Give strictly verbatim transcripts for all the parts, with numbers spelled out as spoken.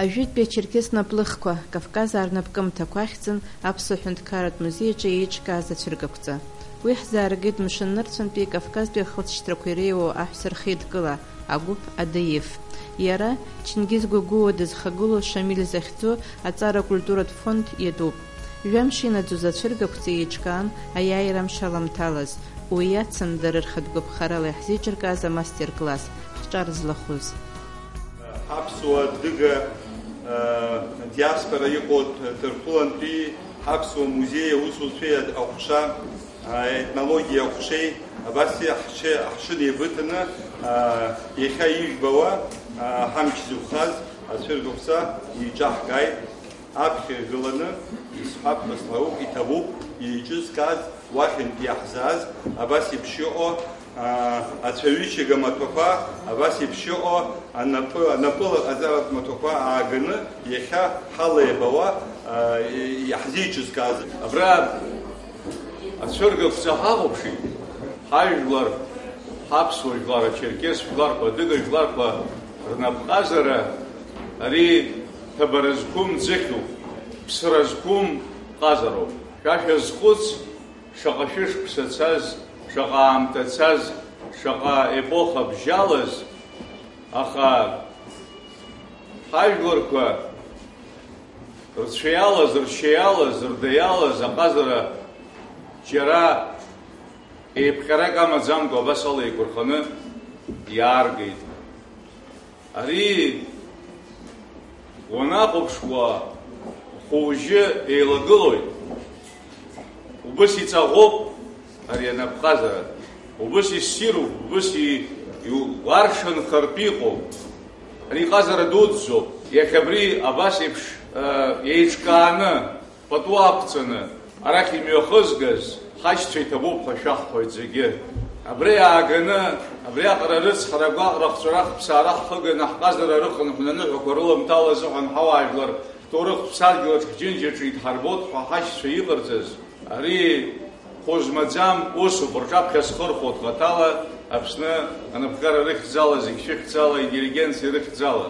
Ажәытәтәи ачерқьес наплыхқәа, Кавказаа рнапкымҭақәа ахьӡын Аԥсуа ҳәынҭқарратә музеи аҿы еиҿкааз ацәыргақәҵа. Уи ҳзааргеит мшыннырцәынтәи Кавказтәи ахылҵшьҭрақәа иреиуоу аҳәса рхеидкыла, агәыԥ Адаиф. Иара, Чингиз Гәыгәуа дызхагылоу Шамиль захьӡу аҵара акультуратә фонд иатәуп. Жәамш инаӡоз ацәыргақәҵа еиҿкаан аиааира амш аламҭалаз, уи иацын дара рхатә гәаԥхарала иаҳзеиҿыркааз амастер-класс, ҳҿар злахәыз. Ҳаԥсуа адыга, э, диаспора иҟоу Ҭырқәтәылантәи ҳаԥсуа музеи аусуцәеи аҟәша, э, етнологиа аҟәшеи абас иаҳшьы-, ҳшынеибыҭаны, э, иахьа ижәбауа, э, ҳамч зықәхаз ацәыргақәҵа еиҿаҳкааит. Аԥхьа игыланы исҳәап ҳәа слаҳәуп, иҭабуп, еиҿызкааз, уахьынтә иаҳзааз, абас еиԥш иҟоу, аа, ацәаҩычага маҭәақәа, абас еиԥш иҟоу анапы, анапыла ҟазаратә маҭәақәа ааганы, иахьа ҳалеибауа, аа, иаҳзеиҿызкааз. Абра ацәыргақәҵа ҳахәаԥшит, ҳажәлар, ҳаԥсуа жәлар, ачерқьес жәларқәа, адыга жәларқәа рнапҟазара, ари ҭабара зқәым ӡыхьуп, ԥсра зқәым ҟазароуп. Шәа шәазхәыц, шаҟа шәышықәса цаз, шаҟа аамҭа цаз, шаҟа епоха бжьалаз, аха ҳажәларқәа рцәа иалаз, ршьа иалаз, рда иалаз аҟазара џьара еиԥҟьарак амаӡамкәа абас ала еиқәырханы иааргеит. Ари уанахәаԥшуа, хәыужьы еилагылоит. Убыс иҵаӷоуп ари анапҟазара. Убыс иссируп, убыс и-, иуаршанхартә иҟоуп. Ари ҟазара дуӡӡоуп. Иахьа абри абас еиԥш, э, еиҿкааны, пату ақәҵаны, арахь имҩахызгаз ҳашьцәа иҭабуп ҳәа шәаҳҳәоит зегьы. Абри ааганы, абриаҟара рыцҳара, агәаҟра, ахҵәара, ахԥсаара ҳхыганы, ҳҟазара рыхынҳәны аныҳәақәа рыламҭала азыҳәан ҳауаажәлар ҳҭоурыхтә ԥсадгьыл аҿы ҳџьынџьаҿы идҳарбоит ҳәа ҳашьцәа иҟарҵаз, ари хәы змаӡам усуп, рҿаԥхьа схырхәоит хаҭала, Аԥсны анапхгара рыхьӡала, зегь шәыхьӡала, интеллигенциа рыхьӡала.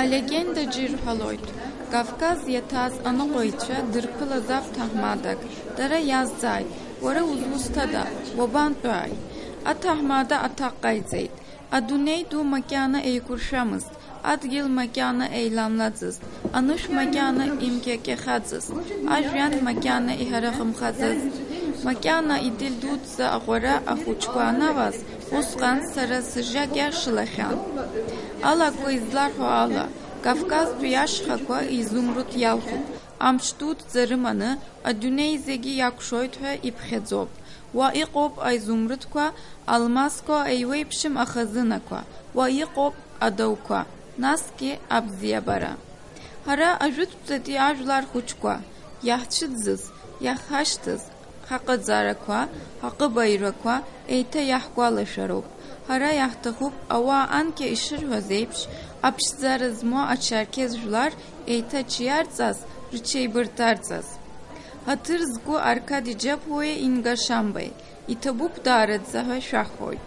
Алегендаҿы ирҳәалоит, Кавказ иаҭаз аныҟәаҩцәа дырԥылазаап ҭаҳмадак. Дара иазҵааит, уара узусҭада, уабантәааи? Аҭаҳмада аҭак ҟаиҵеит. Адунеи ду макьана еиқәыршәамызт, адгьыл макьана еиламлаӡызт, анышә макьана имқьакьахаӡызт, ажәҩан макьана иҳарахымхаӡазт, макьана идил дуӡӡа аҟәара ахәыҷқәа анаваз, усҟан сара сыжакьа шылахьан. Алакәқәа изларҳәо ала, Кавказтәи ашьхақәа изумруд иалхуп, амч дуӡӡа рыманы, адунеи зегьы иакәшоит ҳәа иԥхьаӡоуп. Уа иҟоуп аизумрудқәа, алмасқәа, еиуеиԥшым ахазынақәа, уа иҟоуп адауқәа, насгьы абзиабара. Ҳара ажәытәӡатәи ажәлар хәыҷқәа, иаҳцәыӡыз, иаҳхашҭыз, ҳаҟаҵарақәа, ҳаҟыбаҩрақәа еиҭа иаҳгәалашәароуп. Ҳара иаҳҭахуп, ауаа анкьа ишырҳәаз еиԥш, аԥшӡара змоу ачарқьес жәлар еиҭа ҽиарҵас, рҽеибырҭарҵас. Ҳаҭыр зқәу Аркади Џьаԥуеи Инга Шамбеи, иҭабуп даараӡа ҳәа шәаҳҳәоит.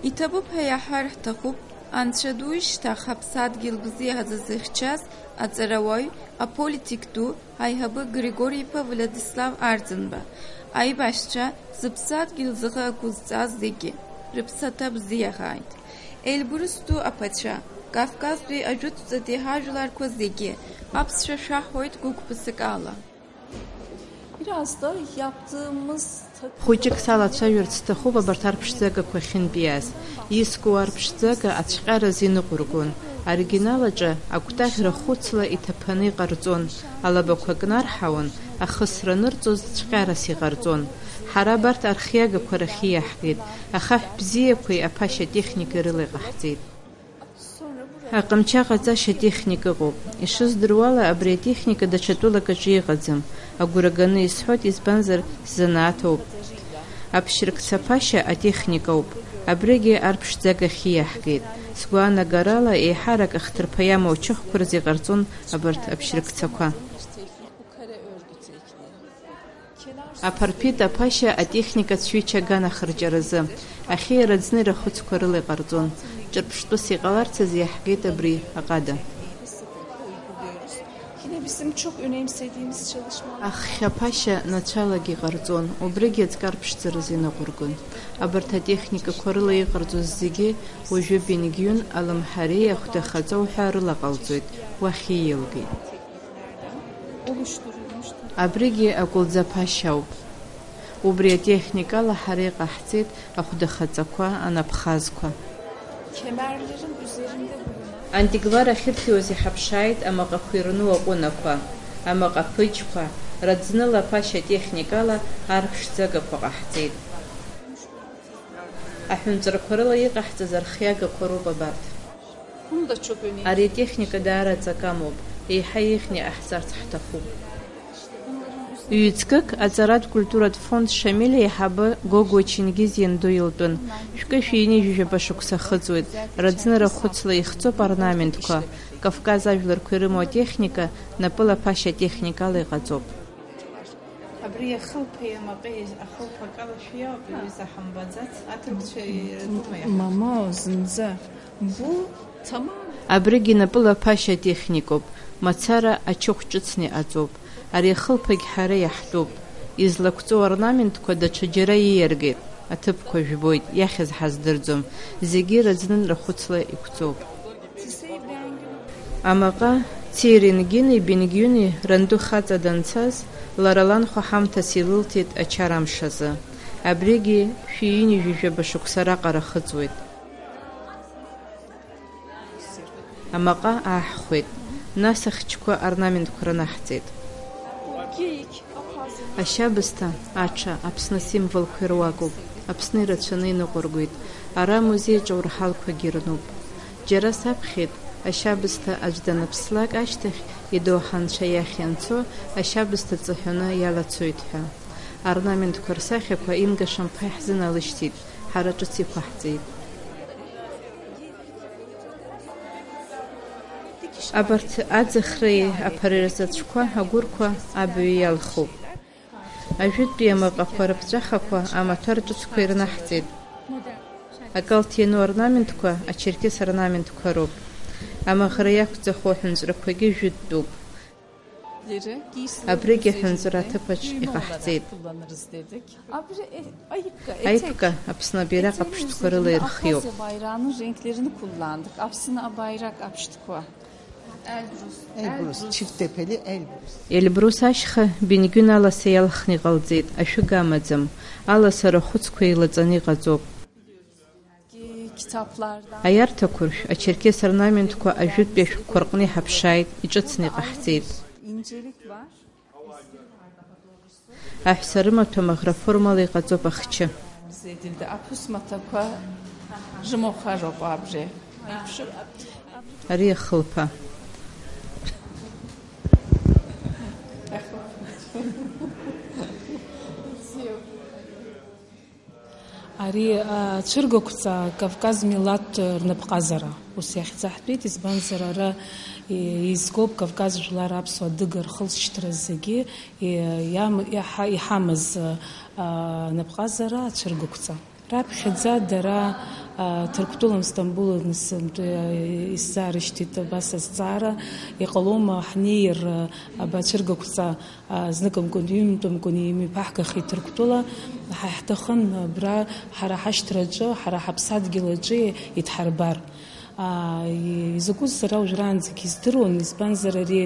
Иҭабуп ҳәа иаҳҳәар ҳҭахуп, Анцәа ду ишьҭах ҳаԥсадгьыл бзиа ҳзызыхьчаз аҵарауаҩ, аполитик ду, аиҳабы Григори-иԥа Владислав Арӡынба, аибашьцәа, зыԥсадгьыл зыҟы ақәызҵаз зегьы, рыԥсаҭа бзиахааит. Елбрус ду аԥацәа, Кавказтәи ажәытәӡатәи ҳажәларқәа зегьы, аԥсшәа шәаҳҳәоит гәык-ԥсыкала. Biraz da yaptığımız takı- Хәыҷык салацәажәарц сҭахуп абарҭ арԥшӡагақәа ахьынтәиааз. Иску арԥшӡага ацәҟьараз иныҟәыргон. Аоригинал аҿы акәтаӷьра хәыцла иҭаԥаны иҟарҵон, алабақәа кнарҳауан, ахысра анырҵоз цәҟьарас иҟарҵон. Ҳара абарҭ архиагақәа рахь ииаҳгеит, ахаҳә бзиақәеи аԥашьа техникеи рыла иҟаҳҵеит. Аҟамчы аҟаҵашьа атехника ыҟоуп. Ишыздыруала, абри атехника даҽа тәылак аҿы иҟаӡам. Агәра ганы исҳәоит, избанзар, сзанааҭ ауп. Аԥшьрыгцаԥашьа атехникауп. Абригьы арԥшӡагахь ииаҳгеит. Сгәаанагарала, еиҳарак ахҭырԥа иамоу ачыхқәа рзы иҟарҵон абарҭ аԥшьрыгцақәа. Аԥарԥит аԥашьа атехника цәҩыча аганахырҷаразы, ахьы иара Аӡныр ахәыцқәа рыла иҟарҵон. Ҿырԥштәыс иҟаларц азы иаҳгеит абри аҟада. Yine bizim çok önemsediğimiz çalışmalar. Аххьаԥашьа нацәалагьы ҟарҵон, убригьы аҵкар ԥшӡараз иныҟәыргон. Абарҭ атехникақәа рыла иҟарҵоз зегьы уажәы Бенгиун, Алымҳареи Ахәдахаҵа уҳәа рыла ҟалҵоит, уахь ииалгеит. Абригьы акәылӡаԥашьа ауп. Убри атехникала ҳара иҟаҳҵеит ахәдахаҵақәа, анапхазқәа. Kemerlerin üzerinde bulunan Антигвар ахьырҭиуаз иҳаԥшааит амаҟақәа ирну аҟәынақәа, амаҟа ԥыџьқәа, раӡныла ԥашьа техникала арԥшӡагақәа ҟаҳҵеит. Аҳәынҵәрақәа рыла иҟаҳҵаз архиагақәа роуп абарҭ. Arit техника даара аҵакы амоуп, еиҳа еиӷьны иҟаҳҵарц ҳҭахуп. Ҩ-ҵкык аҵаратә культуратә фонд Шамиль аиҳабы Гогуа Чингиз ианду илтәын. Шәкы шәи ҩынҩажәижәаба шықәса ахыҵуеит. Раӡныра хәыцла ихҵоуп орнаментқәа. Кавказ ажәларқәа ирымоу атехника напыла ԥашьа техникала иҟаҵоуп. Абри ахылԥеи амаҟеи ахылԥа акалашәа иоуп, аҩыза ҳамбаӡац, аҭырқәцәа иртәума иаҳа? Мамоу, зынӡа. Бу, тамам. Абригь напыла ԥашьа техникоуп, мацара ачыхә ҿыцны иҟаҵоуп. Ари ахылԥагь ҳара иаҳтәуп. Излақәҵоу орнаментқәа даҽаџьара ииаргеит, аҭыԥқәа жәбоит, иахьыз ҳаздырӡом, зегьы раӡнынра хәыцла иқәҵоуп. Амаҟа Церенгини Бенгиуни ранду хаҵа данцаз, лара ланхәа ҳамҭас илылҭеит ачара амш азы. Абригьы шәи ҩынҩажәижәаба шықәса раҟара ахыҵуеит. Амаҟа ааҳхәеит, нас ахчқәа орнаментқәа рынаҳҵеит. Ашьабысҭа, аҽа, Аԥсны асимволқәа ируакуп. Аԥсны ирацәаны иныҟәыргоит. Ара амузеи аҿы аурҳалқәагьы рнуп. Џьара саԥхьеит, ашьабысҭа аӡә даныԥслак ашьҭахь, идоуҳа анцәа иахь ианцо, ашьабысҭа ҵаҳәаны иалацоит ҳәа. Орнаментқәа рсахьақәа Инга Шамԥа иаҳзыналышьҭит, ҳара ҿыц иқәаҳҵеит. Абарҭ аӡахреи аԥареи рзаҵәқәа агәырқәа абаҩ иалхуп. Ажәытәтәи амаҟақәа рыԥҵәахақәа амаҭәар ҿыцқәа ирнаҳҵеит. Акалҭ иану орнаментқәа ачерқьес орнаментқәа роуп. Амаӷра иақәӡахо аҳәынҵәрақәагьы жәытәтәуп. Абригь аҳәынҵәра аҭыԥаҿ иҟаҳҵеит. Аибка Аԥсны абираҟ аԥштәқәа рыла ирхиоуп. Elbrus, çift tepeli Elbrus. Елбрус ашьха Бенгиун аласа иалхны иҟалҵеит, ашәыга амаӡам, аласа рахәыцқәа еилаҵаны иҟаҵоуп. Аиарҭақәыршә, ачерқьес орнаментқәа ажәытәтәи ашәҟәқәа рҟны иҳаԥшааит, иҿыцны иҟаҳҵеит. Аҳәса рымаҭәа маӷра формала иҟаҵоуп ахчы. Аԥыс маҭәақәа рымахәароуп абри. Ари ахылԥа. Ари, а, цәыргақәҵа Кавказ милаҭ рнапҟазара ус иахьӡаҳтәеит, избанзар, ара, и-, еизгоуп Кавказ жәлар аԥсуа адыга рхылҵшьҭра зегьы, и-, иам-, иаҳа-, иҳамаз, а, напҟазара ацәыргақәҵа. Раԥхьаӡа дара, а, Ҭырқәтәылан Стамбулан сынтәа, а, исзаарышьҭит абас азҵаара, иҟалома ҳнеир, а, абацәыргақәҵа А, зныкымкәан, ҩынтәымкәан имҩаԥаҳгахеит Ҭырқәтәыла. Ҳа иаҳҭахын абра, ҳара ҳашьҭраҿы, ҳара ҳаԥсадгьыл аҿы идҳарбар. А, и-, изакәыз сара уажәраанӡагь издыруан, избанзар ари,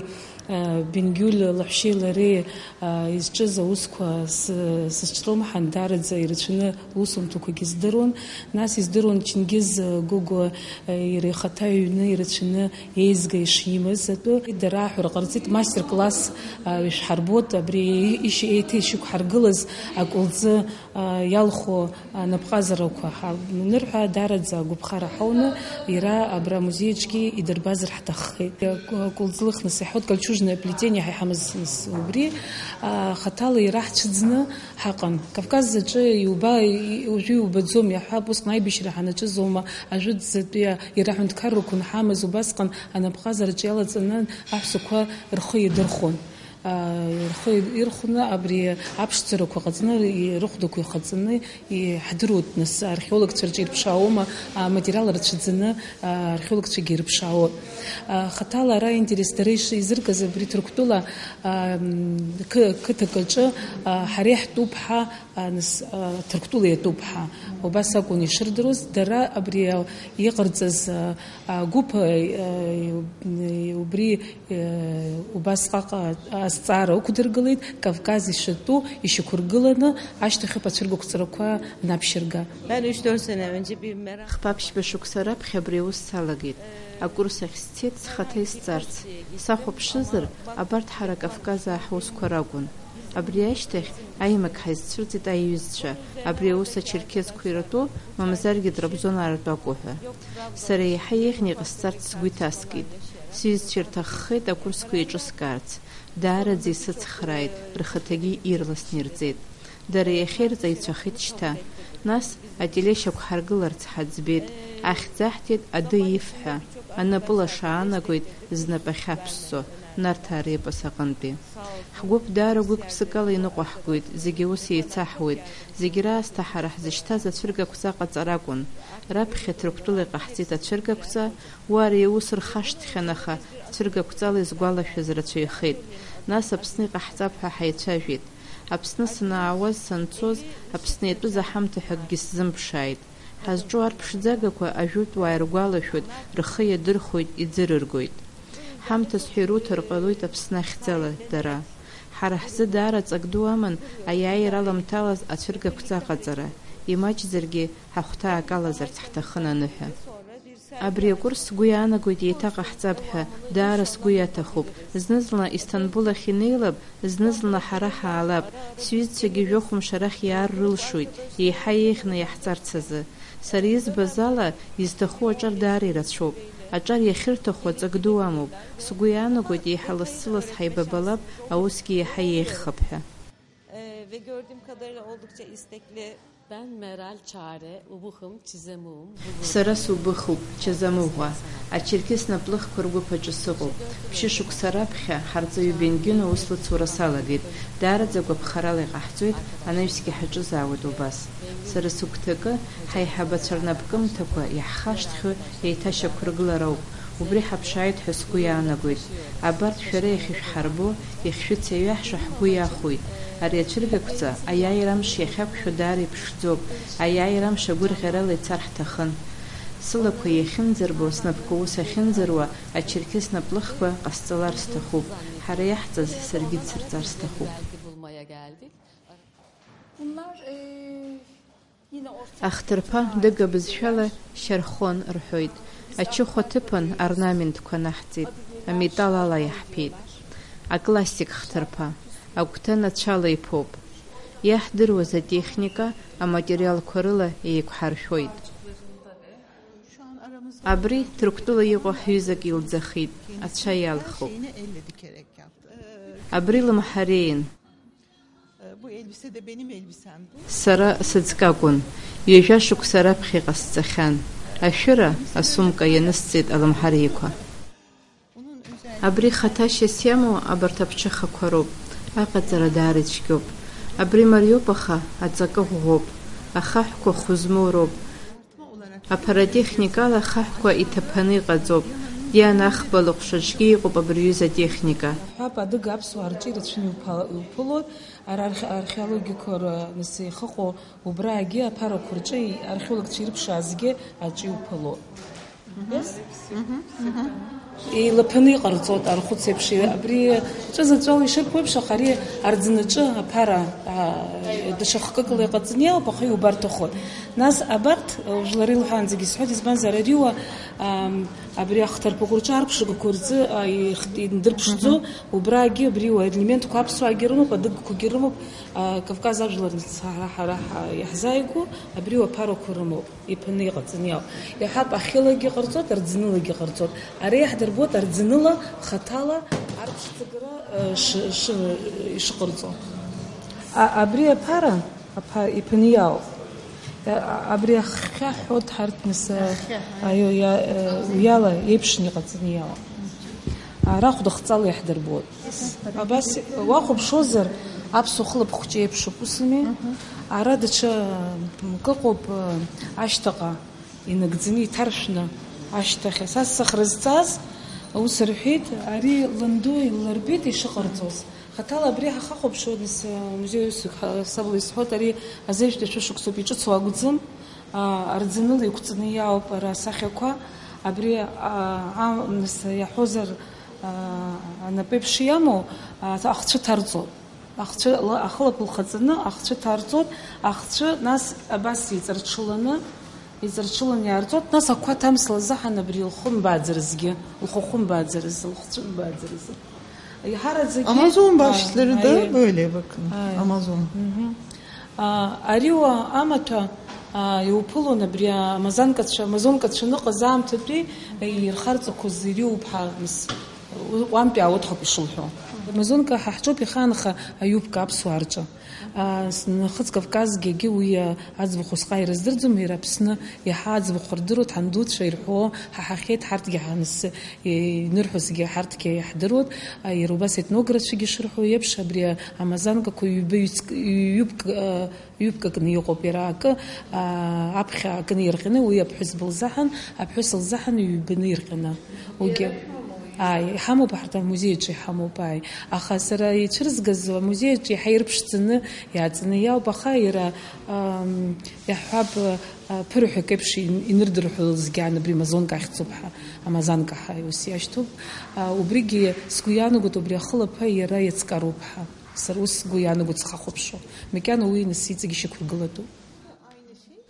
а, Бенгиуль лаҳәшьеи лареи, а, изҿыз аусқәа сы-, сызҿлымҳан, даараӡа ирацәаны лусумҭақәагьы здыруан. Нас издыруан Чингиз Гогәуа, а, иара ихаҭа иҩны ирацәаны еизга ишимаз атәы, дара аҳәара ҟарҵеит, мастер-класс, а, ишәҳарбот, абри ишь-, еиҭа ишьақәҳаргылаз акәылӡы, а, иалху, а, напҟазарақәа ҳанырҳәа, даараӡа агәаԥхара ҳауны, иара абра амузеи аҿгьы идырбазар ҳҭаххеит. Акәылӡы лыхныс иаҳауеит, кольчужное плетение ҳәа иҳамаз нас убри, а, хаҭала ираҳцәыӡны ҳаҟан. Кавказ аҿы иуба-, и-, уажәы иубаӡом, иаҳҳәап, усҟан аибашьра ҳанаҿыз аума, ажәытәӡатәи ираҳәынҭқаррақәа нҳамаз, убасҟан анапҟазараҿы иалаҵаны аҳәсақәа рхы иадырхәон. Рхы ирхәны абри аԥшӡарақәа ҟаҵаны, рыхәдақәа ихаҵаны иаҳдыруеит, нас, археологцәа рҿы ирԥшаауама, аматериал рацәаӡаны, археологцәагьы ирыԥшаауеит. Хаҭала ара интерес дара ишизыргаз абри Ҭырқәтәыла, м, қы-, қыҭак аҿы, ҳара иаҳтәуп ҳәа, нас, Ҭырқәтәыла иатәуп ҳәа. Убас акәын ишырдыруаз, дара абри иҟарҵаз, агәыԥ, убри, убасҟак азҵаара ықәдыргылеит, Кавказ ишатәу ишьақәыргыланы ашьҭахьоуп ацәыргақәҵарақәа анаԥшьырга. Ben üç dört sene önce bir merak Хԥа-ԥшьба шықәса раԥхьа абри аус салагеит. Акурс ахь сцеит схаҭа исҵарц. Сахәаԥшызар, абарҭ ҳара Кавказаа ҳусқәа ракәын. Абри ашьҭахь аимак ҳаизцәырҵит аиҩызцәа, абри аус ачерқьезқәа иртәу, мамзаргьы Трабзон аартәы акәу ҳәа. Сара еиҳа еиӷьны иҟасҵарц сгәы иҭаскит. Сҩызцәа ирҭаххеит акурсқәа еиҿыскаарц. Даараӡа исыцхрааит, рхаҭагьы ирласны ирҵеит. Дара иахьа ирҵаҩцәахеит шьҭа. Нас ателешьақәҳаргыларц ҳаӡбеит, ахьӡаҳҭеит Ады иф ҳәа. Анапы лаша аанагоит, знапы ахьаԥссо, Нарҭаа репос аҟынтәи. Ҳгәыԥ даара гәык-ԥсыкала иныҟәаҳгоит, зегьы ус еицаҳуеит, зегь раасҭа ҳара ҳзышьҭаз ацәыргақәҵа ҟаҵара акәын. Раԥхьа Ҭырқәтәыла иҟаҳҵеит ацәыргақәҵа, уа ари аус рхашҭхьан, аха ҳцәыргақәҵала изгәалашәаз рацәаҩхеит. Нас Аԥсны иҟаҳҵап ҳәа ҳаицәажәеит. Аԥсны санаауаз, санцоз, Аԥсны иатәыз аҳамҭа ҳәа акгьы сзымԥшааит. Ҳазҿу арԥшӡагақәа ажәытәуаа иргәалашәоит, рхы иадырхәоит, иӡырыргоит. Ҳамҭас ҳәа ируҭар ҟалоит Аԥсны ахьӡала дара. Ҳара ҳзы даара ҵак ду аман аиааира аламҭалаз ацәыргақәҵа аҟаҵара, имаҷзаргьы ҳахәҭаак алазарц ҳҭахын аныҳәа. Абри акурс сгәы иаанагоит еиҭаҟаҳҵап ҳәа, даара сгәы иаҭахуп. Зны-зынла Истамбул ахь инеилап, зны-зынла ҳара ҳаалап. Сҩызцәагьы жәохә мшы арахь иаар рылшоит, еиҳа еиӷьны иаҳҵарц азы. Сара избаз ала, изҭаху аҿар даара ирацәоуп. Аҿар иахьырҭаху аҵак ду амоуп. Сгәы иаанагоит, еиҳа лассы-ласс ҳаибабалап, аусгьы еиҳа еиӷьхап ҳәа. Ee, ve gördüğüm kadarıyla oldukça istekli. Ben Meral Çare, Ubuhım, Çizemum, Bulur. Сара субыхуп, Чазамыӷәа, ачерқьес наплыхқәа ргәыԥ аҿы сыҟоуп. Ԥшьышықәса раԥхьа ҳарҵаҩы Бенгино аус лыцура салагеит. Даараӡа гәаԥхарала иҟаҳҵоит, анаҩсгьы ҳаҿызаауеит убас. Сара сыгәҭакы, ҳаиҳабацәа рнапкымҭақәа иаҳхашҭхьоу еиҭашьақәыргылароуп. Убри ҳаԥшааит ҳәа сгәы иаанагоит. Абарҭ шәара иахьышәҳарбо, иахьшәыцеиҩаҳшо ҳгәы иахәоит. Ари ацәыргақәҵа аиааира амш иахьақәшәо даара иԥшӡоуп. Аиааира амш агәырӷьарала ицар ҳҭахын. Сылақәа иахьынӡарбо, снапқәа ус ахьынӡаруа, ачерқьес наплыхқәа ҟасҵалар сҭахуп. Ҳара иаҳҵаз саргьы дсырҵар сҭахуп. Bunlar, e, Ахҭырԥа Дыга бызшәала Шьархон рҳәоит. Ачыхә аҭыԥан орнаментқәа наҳҵеит, аметал ала иаҳԥеит. Аклассик хҭырԥа, агәҭа нацәала иԥоуп. Иаҳдыруаз атехника аматериалқәа рыла еиқәҳаршәоит. Абри Ҭырқәтәыла иҟоу ҳҩызак илӡахит, ацәа иалхуп. Абри лымҳареин. Сара сыҵкы акәын. Ҩажәа шықәса раԥхьа иҟасҵахьан. Ашәыра, асумка ианысҵеит алымҳареиқәа. Абри хаҭашьас иамоу абарҭ аԥҽыхақәа роуп. Аҟаҵара даара ицәгьоуп. Абри мариоуп, аха аҵакы ӷәӷәоуп. Ахаҳәқәа хәы змоу роуп. Апаратехникала ахаҳәқәа иҭаԥаны иҟаҵоуп. Диана Ахба лыҟәшаҿгьы иҟоуп абри аҩыза атехника. Ҳәап, адыга аԥсуаа рҿы ирацәаны иуԥа-, иуԥылоит. Ара архе-, археологиақәа ра-, нас иахыҟоу убраагьы аԥарақәа рҿы и-, археологцәа ирыԥшаазгьы аҿы иуԥылоит. Yes? Еилаԥаны иҟарҵоит арахәыц еиԥш. Абри ҿызаҵәала ишырԥо еиԥш, аха ари арӡынаҿы аԥара, а, даҽа хкыкала иҟаҵаны иалоуп, аха иубарҭахоит. Нас абарҭ, уажә лара илҳәаанӡагьы исҳәоит, избанзар, ари уа, ам, абри ахҭарԥақәа рҿы арԥшыгақәа рзы, а, ирх-, индырԥшӡо, убрагьы абри уа елементқәа аԥсуаагьы рымоуп, адыгақәагьы рымоуп, а, Кавказ ажәлар ҳара, ҳара ҳа-, иаҳзааигәоу абри уа аԥарақәа рымоуп. Иԥаны иҟаҵаны иауп. Иаҳҳәап, ахьылагьы ҟарҵоит, арӡынылагьы ҟарҵоит. Ара иаҳдырбоит арӡыныла хаҭала арԥшӡагара, э, ш-, ш-, ишыҟарҵо. А, абри аԥара, аԥа-, иԥаны иауп. А, абри ахьхьаҳәуа дҳарҭныс, а, Ахьхьаҳәа. Аио, иа-, э, уиала еиԥшны иҟаҵаны иауп. Ара хәдахҵала иаҳдырбоит. Абас уахәаԥшуазар, аԥсуа хылаԥхәыҷы еиԥшуп, усми? Ара даҽа мкыҟоуп, ашьҭаҟа инагӡаны иҭаршәны ашьҭахь. Са сыхра зҵаз, ус рҳәеит, ари ланду иллырбеит ишыҟарҵоз. Хаҭала абри ҳахахәаԥшуа, нас, музеи аҩсук ҳа-, сабла исҳәоит, ари азеижәтәи шәышықәсоуп, иҿыцу акәӡам, а, арӡынала иқәҵаны иаауп ара асахьақәа. Абри, а, а, нас, иаҳәозар, а, анапеиԥш иамоу, а, ахцәы ҭарҵоит. Ахцәы ла-, ахылаԥ лхаҵаны ахцәы ҭарҵоит, ахцәы нас абас иҵарҽыланы, иҵарҽыланы иаарҵоит, нас ақәа ҭамсла азыҳәан абри лхы мбааӡаразгьы, лхахәы мбааӡаразы, лхцәы мбааӡаразы. Еиҳараӡакгьы, Амазон а, башьҭлары да аи. Бөлевак. Аи. Амазон. Мгм. А, ари уа амаҭәа, а, иуԥылон абри амазанкацәа, амазонкацәа аныҟаз аамҭатәи, а, ирхарҵақәаз ириуп ҳәа, нас, у-, уантәи аауҭ ҳәа ишылҳәо. Амазонка ҳа ҳҿоуп ихаанха аиубка аԥсуаа рҿы. А, с-, нахыҵ Кавказгьы уи, а, аӡбахә усҟак ирыздырӡом, иара Аԥсны иаҳа аӡбахә рдыруеит, ҳандуцәа ирҳәо, ҳаҳахьеит, ҳарҭгьы ҳанс-, инырҳәозгьы ҳарҭгьы иаҳдыруеит. А, иара убас етнографцәагьы шырҳәо еиԥш, абри амазанкақәа ҩба ҩцк-, ҩ-, ҩыбк-, а, ҩыбкакны иҟоуп, иара акы, а, аԥхьа акы наирҟьаны, уи аԥҳәызба лзаҳан, аԥҳәыс лзаҳан ҩбаны ирҟьаны. Уигьы, ааи, иҳамоуп, ҳарҭ амузеи аҿы иҳамоуп, ааи. Аха сара ицәырызгаз амузеи аҿы иаҳа ирԥшӡаны иааҵаны иауп, аха иара, ам, иаҳҳәап, а, ԥырҳәак еиԥш ин-, инырдырҳәалазгьы аан абри амазонка ахьӡуп ҳәа, амазанка ҳәа ус иашьҭоуп. А, убригьы сгәы иаанагоит, убри ахылаԥа иара иацкароуп ҳәа. Сара ус сгәы иаанагоит схахәаԥшуа. Макьана уи нас иҵегь ишьақәыргылатәуп.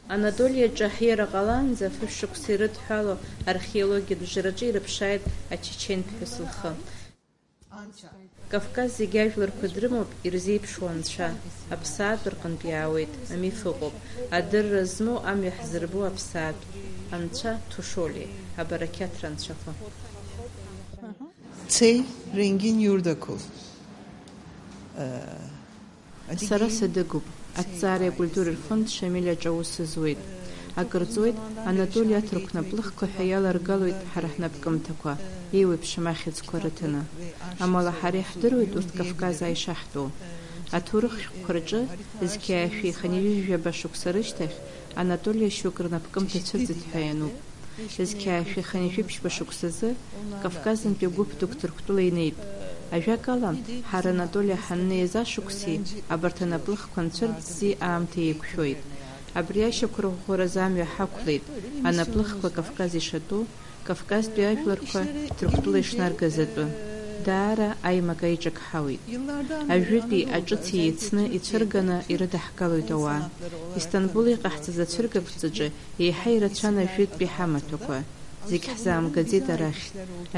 Анатоли аҿы аҳиара ҟалаанӡа фышә шықәса ирыдҳәало археологиатә бжараҿы ирыԥшааит ачечен ԥҳәыс лхы. Кавказ зегьы ажәларқәа дрымоуп ирзеиԥшу анцәа, аԥсаатә рҟынтә иаауеит, амиф ыҟоуп, адырра змоу амҩа ҳзырбо аԥсаатә анцәа Ҭушоли, абарақьаҭра анцәақәа. Цей Ренгин Юрдаков. Сара садыгуп. Аҭҵаареи акультуреи рфонд Шамиль аҿы аус зуеит. Акыр ҵуеит, Анатоли аҭырқә наплыхқәа ҳәа иаларгалоит ҳара ҳнапкымҭақәа, еиуеиԥшым ахьӡқәа рыҭаны. Амала ҳара иаҳдыруеит урҭ Кавказ ааишаҳтәу. Аҭоурых шәҟәқәа рҿы, зқьи ааи шәи хынҩажәи жәаба шықәса рышьҭахь, Анатоли ашьоук рнапкымҭа цәырҵит ҳәа иануп. Зқьи ааи шәи хынҩажәи жәиԥшьба шықәсазы Кавказынтәи гәыԥ дук Ҭырқәтәыла инеит. Ажәакала, ҳара Анатолиа ҳаннеиз ашықәси абарҭ анаплыхқәа анцәырҵзи аамҭа еиқәшәоит. Абри ашьақәырӷәӷәаразы амҩа ҳақәлеит, анаплыхқәа Кавказ ишатәу, Кавказтәи ажәларқәа Ҭырқәтәыла ишнаргаз атәы. Даара аимак аиҿакҳауеит. Ажәытәи аҿыци еицны ицәырганы ирыдаҳгалоит ауаа. Истамбул иҟаҳҵаз ацәыргақәҵаҿы еиҳа ирацәан ажәытәтәи ҳамаҭәақәа. Зегь ҳзаамгаӡеит арахь.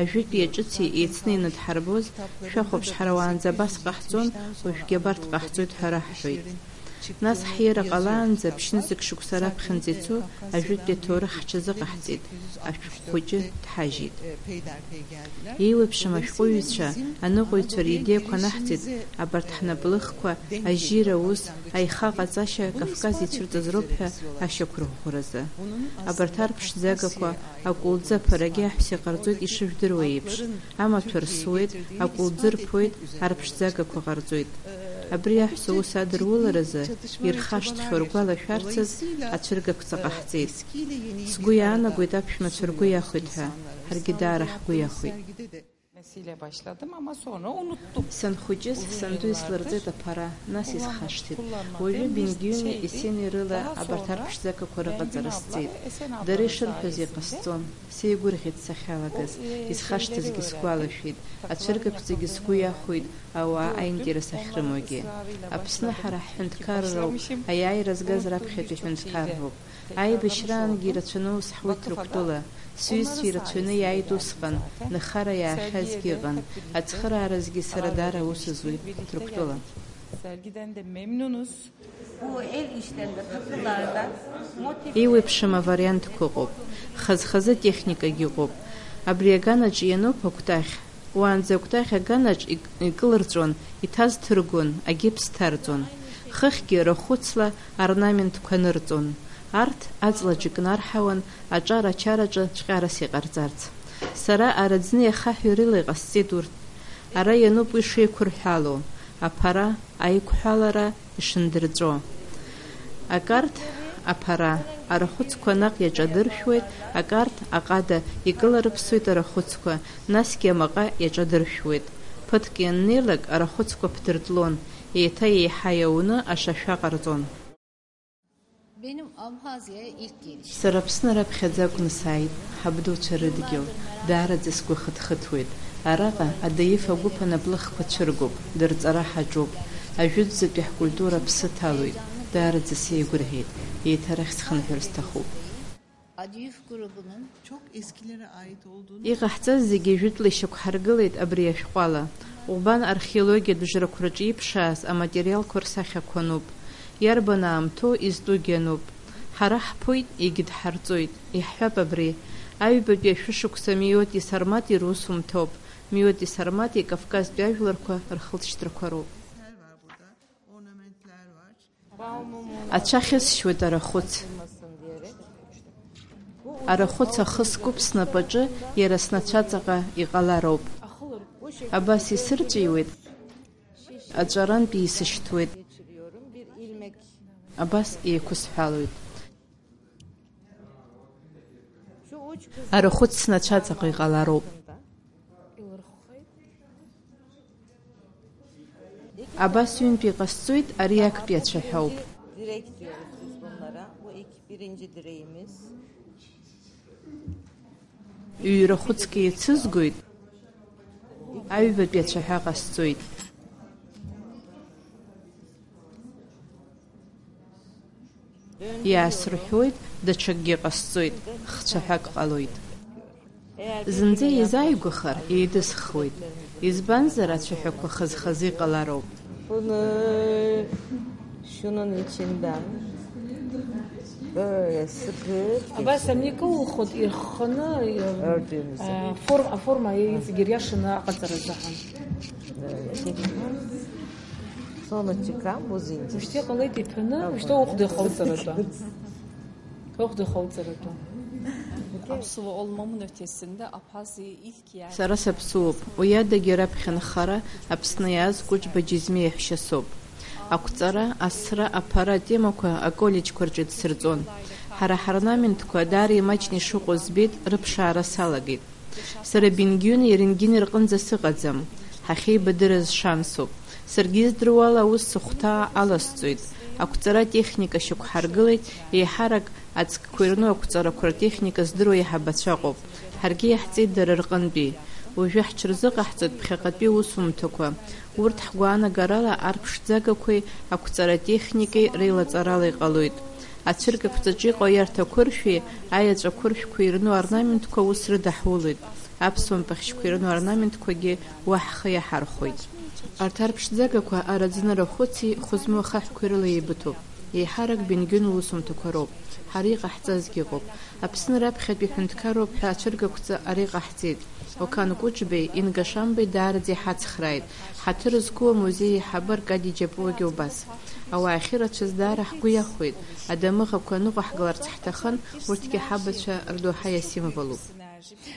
Ажәытәи аҿыци еицны ианадҳарбоз, шәахәаԥш, ҳара уаанӡа абас ҟаҳҵон, уажәгьы абарҭ ҟаҳҵоит ҳәа раҳҳәоит. Нас ҳиара ҟалаанӡа ԥшьнызқь шықәса раԥхьанӡа ицо ажәытәтәи аҭоурых ҳҽазыҟаҳҵеит, ашәҟәы хәыҷы дҳажьит. Еиуеиԥшым ашәҟәыҩҩцәа, аныҟәаҩцәа ридеиақәа анаҳҵеит, абарҭ ҳнаплыхқәа, ажьира аус, аихаҟаҵашьа Кавказ ицәырҵыз роуп ҳәа ашьақәырӷәӷәаразы. Абарҭ арԥшӡагақәа, акәылӡы аԥарагьы аҳәса иҟарҵоит ишыжәдыруа еиԥш, амаҭәа рсуеит, акәылӡы рԥоит, арԥшӡагақәа ҟарҵоит. Абри аҳәса аус адыруларазы ирхашҭхьоу ргәалашәарцаз ацәыргақәҵа ҟаҳҵеит. Сгәы иаанагоит аԥшәмацәа ргәы иахәеит ҳәа, ҳаргьы даара ҳгәы иахәеит. Sankhujis, sandu islărzit apara, nas isxaştit. Uju bingiyuni isini rila abartar piştzakakuri qatsaristit. Dare shirhuzikaston, seigurhit saxalagaz, isxaştizgi sguala shvit, atsirgakuzigi sguyahvit, awa ainteres ahrimogi. Apsna hara hindkarro, ayai razgaz rapxeti hindkarro. Аибашьраангьы ирацәаны ус ҳуит Ҭырқәтәыла. Сҩызцәа ирацәаны иааит усҟан, нхара иаахьазгьы ыҟан. Ацхырааразгьы сара даара аус зуит Ҭырқәтәыла. Sergiden de memnunuz. Bu el işlerinde, takılarda motif Еиуеиԥшым авариантқәа ыҟоуп. Хаз-хазы атехникагьы ыҟоуп. Абри аганаҿ иануп акәтаӷь. Уаанӡа акәтаӷь аганаҿ ик-, икылырҵәон, иҭаз ҭыргон, агипс ҭарҵон. Хыхьгьы рахәыцла орнаментқәа нырҵон. Арҭ аҵлаҿ икнарҳауан аҿар ачараҿы цәҟьарас иҟарҵарц. Сара араӡны иахаҳәи рыла иҟасҵеит урҭ. Ара иануп уи шеиқәырҳәало, аԥара, аиқәҳәалара ишындырҵәо. Акарҭ, аԥара, арахәыцқәа наҟ иаҿадыршәуеит, акарҭ, аҟада, икыларыԥсоит арахәыцқәа, насгьы амаҟа иаҿадыршәуеит. Ԥыҭк ианнеилак, арахәыцқәа ԥдыртлон, еиҭа еиҳа иауны ашашәа ҟарҵон. Benim Abhazya'ya ilk gelişim. Сара Аԥсны раԥхьаӡа акәны сааит, ҳабдуцәа рыдгьыл, даараӡа сгәы хыҭхыҭуеит. Араҟа адаиф агәыԥ анаплыхқәа цәыргоуп, дырҵара ҳаҿуп. Ажәытәӡатәи ҳкультура аԥсы ҭалоит, даараӡа сеигәырӷьеит, еиҭа арахь схынҳәыр сҭахуп. Адиев grubunun Çok eskilere ait olduğunu Иҟаҳҵаз зегьы жәытәла ишьақәҳаргылеит абри ашәҟәала. Ҟәбан археологиатә бжарақәа рҿы иԥшааз аматериалқәа рсахьақәа ануп. Иарбан аамҭоу изтәугьы ануп. Ҳара ҳԥоит, егьыдҳарҵоит. Иаҳҳәап абри. Аҩбатәи ашәышықәса Миоти Сармати русумҭоуп. Миоти Сармати Кавказтәи ажәларқәа рхылҵшьҭрақәа роуп. Ornamentler var. Ацәа хьысшьуеит арахәыц. Арахәыц ахы скуп снапаҿы, иара снацәаҵаҟа иҟалароуп. Абас исырҵәиуеит, аҵәарантә исышьҭуеит. Абас еиқәысҳәалоит. Арахәыц снацәаҵаҟа иҟалароуп. Абас ҩынтә иҟасҵоит, ари актәи ацәаҳәоуп. Direkt diyoruz biz bunlara. Bu ilk birinci direğimiz. Ҩ-рахәыцк еицызгоит, аҩбатәи ацәаҳәа ҟасҵоит. Иаасырҳәуеит, даҽакгьы ҟасҵоит, хцәаҳәак ҟалоит. Зынӡа еизааигәахар, еидысхуеит. Избанзар, ацәаҳәақәа хаз-хазы иҟалароуп. Bunu şunun içinden böyle sıkı Абас анеиҿылхуа ирхханы, Ördüğümüzü. Э, форм-, аформа иҵегь ириашаны аҟаҵара азыҳәан. Sonra çıkan bu zincir. Ушьҭа иҟалеит иԥаны, ушьҭа ухәда ихауҵаратәы. Ухәда ихауҵаратәы. Apusu olmamın ötesinde Abhazya ilk yer. Сара саԥсуоуп. Уи адагьы раԥхьа анхара Аԥсны иааз Кәыҿба Џьизмиа иаҳәшьа соуп. Ақәҵара, асра, аԥара атемақәа аколлеџьқәа рҿы дсырҵон. Ҳара ҳорнаментқәа даара имаҷны ишыҟоу збеит, рыԥшаара салагеит. Сара Бенгиуни Ренгини рҟынӡа сыҟаӡам. Ҳахьеибадырыз шансуп. Саргьы издыруа ала аус сыхәҭаа аласҵоит. Ақәҵара атехника шьақәҳаргылеит, еиҳарак аҵкқәа ирну ақәҵарақәа ртехника здыруа аиҳабацәа ыҟоуп. Ҳаргьы иаҳҵеит дара рҟынтәи. Уажәы ҳҽырзыҟаҳҵоит ԥхьаҟатәи аусумҭақәа. Урҭ ҳгәаанагарала арԥшӡагақәеи ақәҵара техникеи реилаҵарала иҟалоит. Ацәыргақәҵаҿ иҟоу аиарҭа қәыршәи аеҵәа қәыршәқәа ирну орнаментқәа ус рыдаҳулоит. Аԥсуа мпахьшьқәа ирну орнаментқәагьы уа ҳхы иаҳархәоит. Арҭ арԥшӡагақәа араӡны рахәыци хәызму ахаҳәқәеи рыла еибыҭоуп. Еиҳарак Бенгиун лусумҭақәа роуп. Ҳара иҟаҳҵазгьы ыҟоуп. Аԥсны раԥхьатәи ҳәынҭқарроуп ҳәа ацәыргақәҵа ара иҟаҳҵеит. Окан Кәыҿбеи, Инга Шамбеи даараӡа иҳацхрааит. Ҳаҭыр зқәу амузеи аиҳабы Аркади Џьапуагьы убас. Ауаа ахьырацәаз даара ҳгәы иахәеит. Адамыӷақәа ныҟәаҳгаларц ҳҭахын, урҭгьы ҳабацәа рдоуҳа иасимволуп.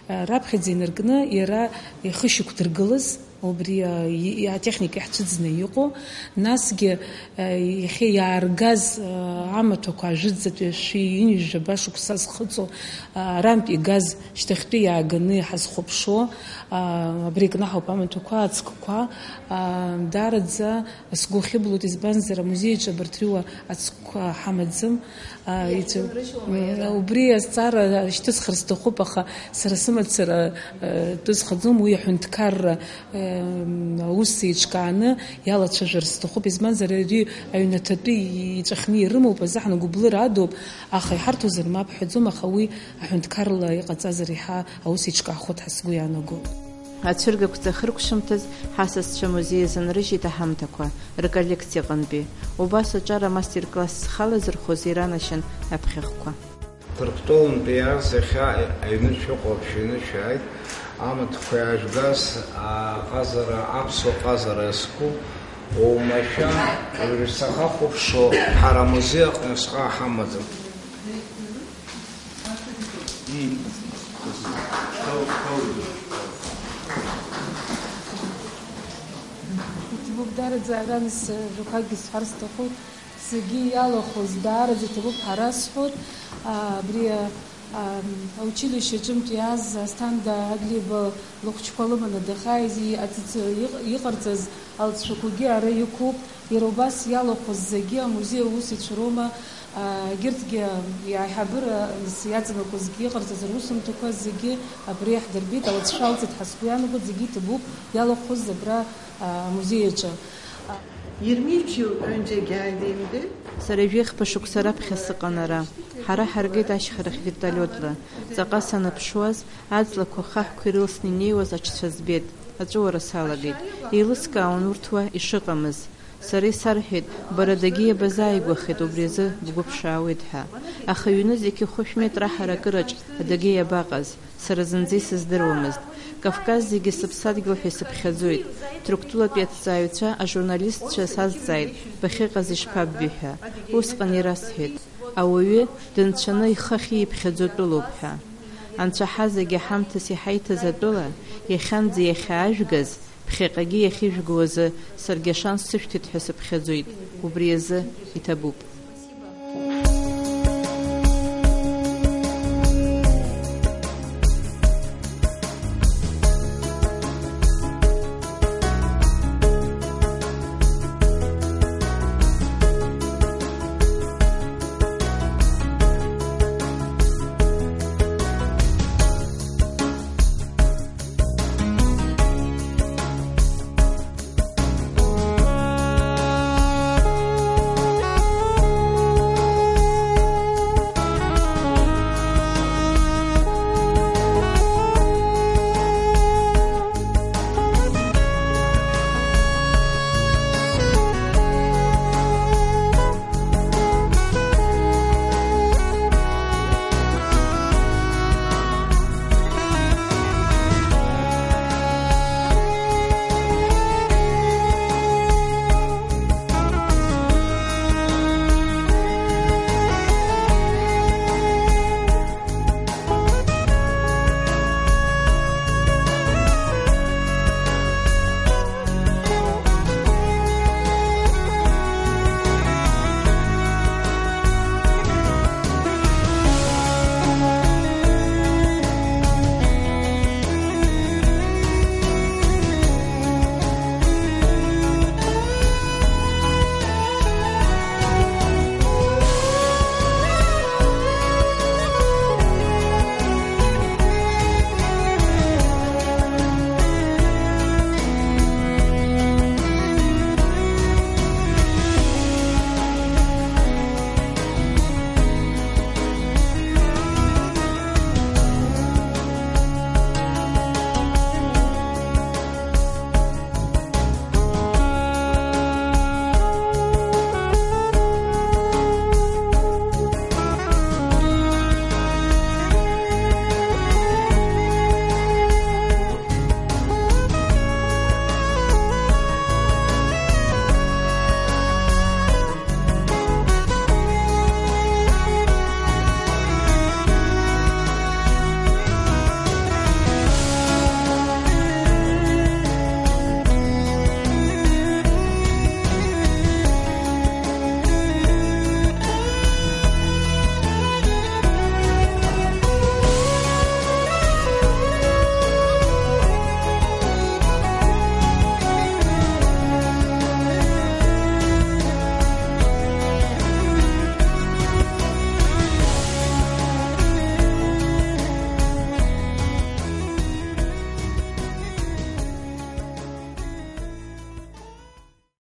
Раԥхьаӡа инаркны иара ихы шьақәдыргылаз, убри, а, и-, и-, атехника иаҳцәыӡны иҟоу, насгьы, а, иахьа иааргаз, а, амаҭәақәа ажәытәӡатәи шәи ҩынҩажәаба шықәса зхыҵуа, а, арантә игаз шьҭахьтәи иааганы иҳазхәаԥшуа, а, абри икнаҳауп амаҭәақәа, ацкқәа, а, даараӡа сгәы ахьыблуеит, избанзар, амузеи аҿы абарҭ рыла ацкқәа ҳамаӡам. А, Иа-, иҵу-, иҵурышьуама м, иара? Убри азҵаара шьҭысхыр сҭахуп, аха сара сымацара, э, тәы зхаӡом, уи аҳәынҭқарра, э, м, аус еиҿкааны иалацәажәар сҭахуп, избанзар, ари аҩнаҭатәи иҵәахны ирымоуп азыҳәан гәыблыра адуп, аха иҳарҭозар мап ҳәаӡом, аха уи аҳәынҭқарла иҟаҵазар еиҳа аус еиҿкаахоит ҳәа сгәы иаанагоит. Ацәыргақәҵа ахыркәшамҭаз ҳасасцәа амузеи иазынрыжьит аҳамҭақәа, рколлекциаҟынтәи. Убас аҿар амастер-класс зхалазырхәыз иранашьан аԥхьахәқәа. Ҭырқәтәылантәи иааз иахьа аҩны шәыҟоуп, шәыҩны шәааит. Амаҭәақәа иаажәгаз аҟазара, аԥсуа ҟазара иазку, оумашәа, уажә сахахәаԥшуа, ҳара амузеи аҟны усҟак ҳамаӡам. Иҭабуп, даараӡа ара нас жәақәакгьы сҳәар сҭахуп. Зегьы иалахәыз даараӡа иҭабуп ҳәа расҳәоит. А, абри, а, а, аучилишье аҿынтә иааз Асҭанда Адлеиба лыхәыҷқәа лыманы дахааиз, и-, аҵәыҵәы иҟ-, иҟарҵаз алҵшәақәагьы ара иқәуп. Иара убас иалахәыз зегьы амузеи аусеицәа роума, а, егьырҭгьы аиҳабыра иаҵанакуазгьы иҟарҵаз русумҭақәа зегьы абра иаҳдырбеит, алҵшәа алҵит ҳәа сгәы иаанагоит, зегьы иҭабуп, иалахәыз абра, а, амузеи аҿы. Yirmi üç yıl önce geldiğimde Сара жәеихԥа шықәса раԥхьа сыҟан ара. Ҳара ҳаргеит ашьхарахь вертолиотла. Ҵаҟа санаԥшуаз, аҵлақәа хаҳәқәа ирылсны инеиуаз аҽцәа збеит, аҵәуара салагеит. Еилыскаауан урҭ уа ишыҟамыз. Сара исарҳәеит, бара дагьиабазааигәахеит, убри азы бгәы ԥшаауеит ҳәа. Аха аҩны зегьы хәышә метра ҳаракыраҿ адагьы иабаҟаз, сара зынӡа исыздыруамызт. Кавказ зегьы сыԥсадгьыл ҳәа исыԥхьаӡоит. Ҭырқәтәылатәи аҭҵааҩцәа, ажурналистцәа сазҵааит, бахьыҟаз ишԥаббеи ҳәа. Усҟан ирасҳәеит, ауаҩы дынцәаны ихы ахьиԥхьаӡо атәылоуп ҳәа. Анцәа ҳазегьы ҳамҭас иҳаиҭаз атәыла, иахьанӡа иахьаажәгаз, ԥхьаҟагьы иахьыжәго азы саргьы ашанс сышәҭеит ҳәа сыԥхьаӡоит, убри азы иҭабуп.